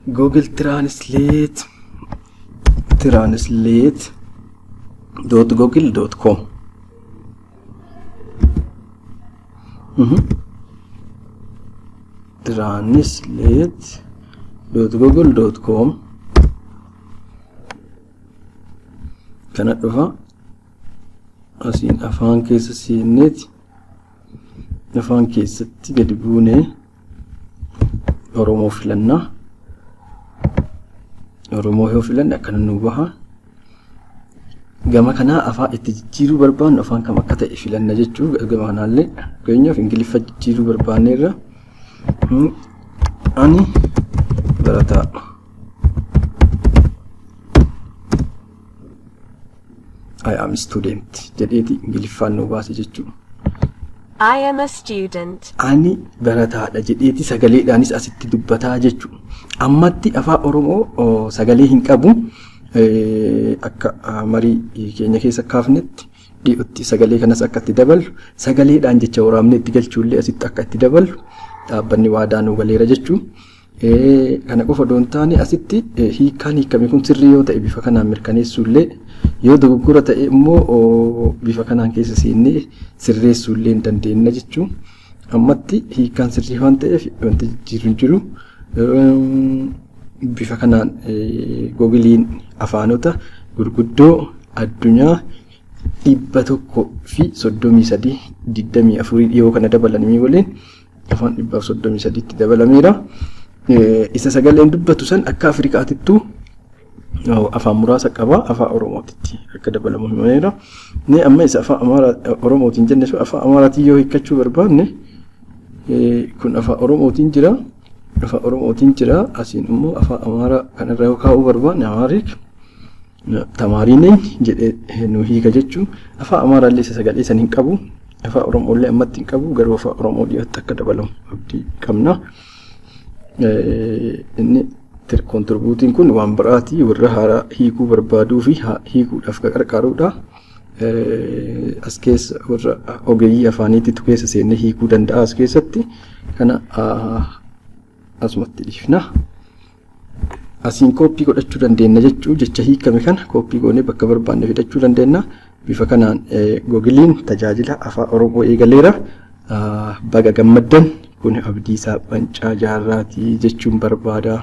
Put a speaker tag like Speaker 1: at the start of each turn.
Speaker 1: Google Translate translate.google.com. Translate.google.com kana dhufa. Asiin afaan keessa seenneeti, afaan keessatti gadi buunee Oromoo filannaa. Oromoo yoo filanne akkana nu baha. Gama kanaa afaan itti jijjiiruu barbaannu afaan kam akka ta'e filanna jechuu. Gama kanaallee fakkeenyaaf Ingiliffa jijjiiruu barbaanneerra. Ani barataa. "I am student" jedheeti Ingiliffaan nu baase jechuudha.
Speaker 2: I am a student.
Speaker 1: Ani barataadha jedheeti sagaleedhaanis asitti dubbataa jechuudha. Ammatti afaan Oromoo sagalee hin qabu. Akka marii keenya keessa kaafnetti dhiyootti sagalee kanas akka itti daballu, sagaleedhaan jecha waraabnee itti galchuullee asitti akka itti daballu dhaabbanni waadaa nu galeera jechuudha. Kana qofa osoo hin taane, asitti hiikkaan hiikame kun sirrii yoo ta'e bifa kanaan mirkaneessuullee, yoo dogoggora ta'e immoo bifa kanaan keessa seennee sirreessuullee hin dandeenya jechuudha. Ammatti hiikkaan sirrii waan ta'eef wanti jijjiiru hin jiru. Bifa kanaan Googiliin afaanota gurguddoo addunyaa 133, 24 dhiyoo kana dabalanii waliin afaan 133tti dabalameera. Isa sagaleen dubbatu san akka Afrikaatittuu afaan muraasa qaba, afaan Oromootitti akka dabalamu himameera. Inni amma isa afaan Amaaraa Oromootiin jenne sun afaan Amaaraatiin yoo hiikkachuu barbaanne, kun afaan Oromootiin jira. Afaan Oromootiin jira. Asiin immoo afaan Amaaraa kanarra yoo kaa'uu barbaanne, "Amharic ተማሪ ነኝ" jedhee nu hiika jechuun. Afaan Amaaraallee isa sagalee san hin qabu. Afaan Oromooillee ammatti hin qabu, garuu afaan Oromoo dhiyootti akka dabalamu abdii qabna. Inni contributiin kun waan biraati, warra haaraa hiikuu barbaaduu fi hiikuudhaaf kan qarqaarudha. As keessa warra ogeeyyii afaaniititu keessa seennee hiikuu danda'a as keessatti. Kana asumatti dhiifna. Asiin copy godhachuu dandeenya jechuu, jecha hiikame kana copy goonee bakka barbaanne fidachuu dandeenya. Bifa kanaan Googiliin tajaajila afaan Oromoo eegaleera. Baga gammaddan, kun Abdiisaa Bancaa Jaarraatii jechuun barbaada.